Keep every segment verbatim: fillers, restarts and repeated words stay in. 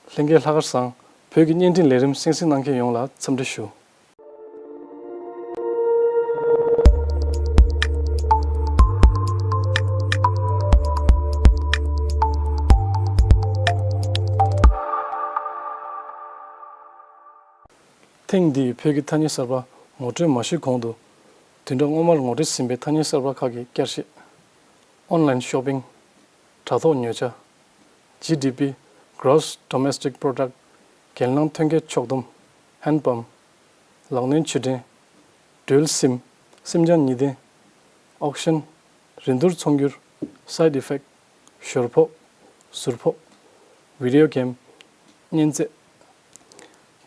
ལྷན་རྒྱས་ལྷག་དཀར་བཟང་། བོད་ཀྱི་བརྙན་འཕྲིན་ལས་རིམ་གསན་གཟིགས་གནང་མཁན་ཡོངས་ལ་འཚམས་འདྲི་ཞུ། ཐེངས་འདིའི་བོད་ཀྱི་ཐ་སྙད་གསར་པ་ངོ་སྤྲོད་མ་ཞུས་གོང་དུ། བདུན་ཕྲག་སྔོན་མར་ངོ་སྤྲོད་ཟིན་པའི་ཐ་སྙད་གསར་པ་ཁག་གི་བསྐྱར་ཞིབ། Online shopping། དྲ་ཐོག་ཉོ་ཆ། G D P། Gross Domestic Product། གྱེན་ལངས་ཐོན་སྐྱེད་ཕྱོགས་བསྡོམས། Hand Pump། ལག་གནོན་བཅུད་འདྲེན། སྒྲོལ་སིམ། སིམ་ལྗང་ཉི་གདན། Auction། རིན་བསྡུར་ཚོང་སྒྱུར། Side Effect། ཞོར་ཕོགས། ཟུར་ཕོགས། Video Game། གཉན་ཚད།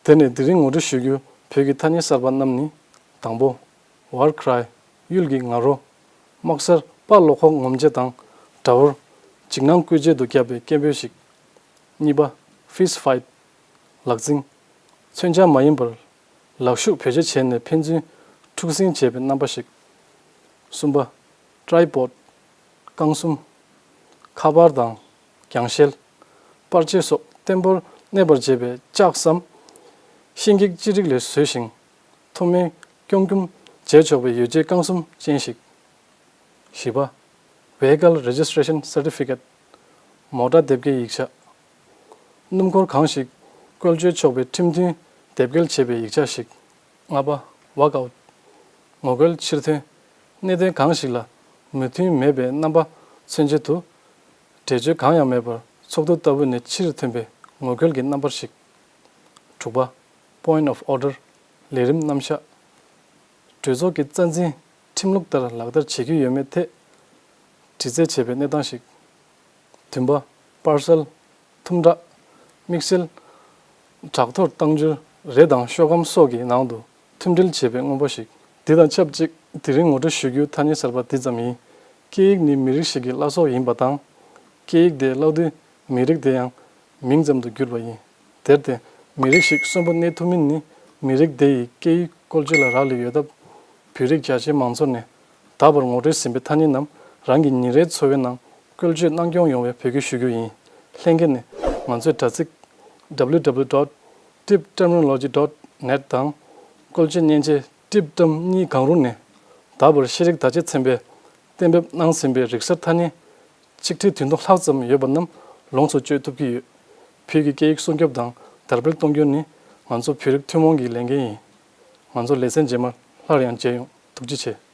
དེ་ནས་དེ་རིང་ངོ་སྤྲོད་ཞུ་རྒྱུ་བོད་ཀྱི་ཐ་སྙད་གསར་པ་རྣམས་ནི། དང་པོ། War Cry། གཡུལ་གྱི་ང་རོ། དམག་སར་དཔའ་བློ་ཁོག་ངོམ་བྱེད་དང་དགྲ་བོར་འཇིགས་སྣང་སྐུལ་བྱེད་དུ་བརྒྱབ་པའི་སྐད་འབོད་ཞིག་གཉིས་པ། Fist Fight། ལག་འཛིང་། མཚོན་ཆ་མ་ཡིན་པར་ལག་ཤུབས་བེད་སྤྱོད་བྱས་ནས་ཕན་ཚུན་འཁྲུག་ཟིང་བྱེད་པའི་རྣམ་པ་ཞིག་གསུམ་པ། Tripod། རྐང་གསུམ། ཁ་པར་དང་། རྒྱང་ཤེལ། པར་ཆས་སོགས་བརྟན་པོར་གནས་པར་བྱེད་པའི་ལྕགས་སམ། ཤིང་འགྱིག་ཅི་རིགས་ལས་བཟོས་ཤིང་། མཐོ་དམན་སྐྱོང་སྐྱོང་བྱས་ཆོག་པའི་ཡོ་བྱད་རྐང་གསུམ་ཅན་ཞིག་བཞི་པ། Vehicle Registration Certificate། མོ་ཊ་དེབ་སྐྱེལ་ཡིག་ཆ། སྣུམ་འཁོར་གང་ཞིག་བཀོལ་སྤྱོད་ཆོག་པའི་ཁྲིམས་མཐུན་དེབ་སྐྱེལ་བྱས་པའི་ཡིག་ཆ་ཞིག་ལྔ་པ། Walkout། ངོ་རྒོལ་ཕྱིར་ཐོན། གནད་དོན་གང་ཞིག་ལ་མོས་མཐུན་མེད་པའི་རྣམ་པ་མཚོན་ཆེད་དུ། འགྲེལ་བརྗོད་གང་ཡང་མེད་པར་ཚོགས་འདུ་ལྟ་བུ་ནས་ཕྱིར་ཐོན་པའི་ངོ་རྒོལ་གྱི་རྣམ་པར་ཞིག་དྲུག་པ། Point of Order། ལས་རིམ་རྣམ་གཞག་གྲོས་ཚོགས་ཀྱི་རྩ་འཛིན་ཁྲིམས་ལུགས་ལྟར་ལག་བསྟར་བྱེད་ཀྱི་ཡོད་མེད་ཐད་དྲི་རྩད་བྱེད་པའི་གནས་སྟངས་ཤིག་བདུན་པ། Parcel། ཐུམ་དྲག་དམིགས་བསལ་དྲག་ཐོར་བཏང་འབྱོར་རས་དང་ཤོག་སྒམ་སོགས་ཀྱི་ནང་དུ་ཐུམ་སྒྲིལ་བྱེད་པའི་དངོས་པོ་ཞིག་འདི་དང་ཆབས་ཅིག་དེ་རིང་ངོ་སྤྲོད་ཞུ་རྒྱུའི་ཐ་སྙད་གསར་པ་འདི་ཙམ་ཡིན། སྐད་ཡིག་ནི་མི་རིགས་ཤིག་གི་བླ་སྲོག་ཡིན་པ་དང་། སྐད་ཡིག་དེ་བརླག་དུས་མི་རིགས་དེ་ཡང་མིང་ཙམ་དུ་གྱུར་པ་ཡིན། དེར་བརྟེན་མི་རིགས་ཤིག་གསོན་པོ་གནས་ཐུབ་མིན་ནི་མི་རིགས་དེ་ཡི་སྐད་ཡིག་བཀོལ་སྤྱོད་ལ་རག་ལས་ཡོད་སྟབས། བོད་རིགས་རྒྱ་ཆེའི་མང་ཚོགས་ནས་ད་བར་ངོ་སྤྲོད་ཟིན་པའི་ཐ་སྙད་རྣམས་རང་གི་ཉིན་རེའི་འཚོ་བའི་ནང་བཀོལ་སྤྱོད་གནང་སྐྱོང་ཡོང་བའི་འབོད་སྐུལ་ཞུ་རྒྱུ་ཡིན། ལྷན་རྒྱས་ནས་ང་ཚོའི་དྲ་ཚིགས་W W W dot tibterminology dot net དང་བཀོལ་སྤྱོད་མཉེན་ཆས་TibTerm གཉིས་གང་རུང་ནས་ད་བར་ཤེས་རིག་བརྡ་ཆད་ཚན་པས་གཏན་འབེབས་གནང་ཟིན་པའི་རིག་གསར་ཐ་སྙད་ཆིག་ཁྲི་བདུན་སྟོང་ལྷག་ཙམ་ཡོད་པ་རྣམས་ལོངས་སུ་སྤྱོད་ཐུབ་ཀྱི་ཡོད། བོད་ཀྱི་སྐད་ཡིག་སྲུང་སྐྱོབ་དང་དར་སྤེལ་གཏོང་རྒྱུ་ནི་ང་ཚོ་བོད་རིགས་ཐུན་མོང་གི་ལས་འགན་ཡིན། ང་ཚོ་ལེ་ཚན་རྗེས་མར་སླར་ཡང་མཇལ་ཡོང་། ཐུགས་རྗེ་ཆེ།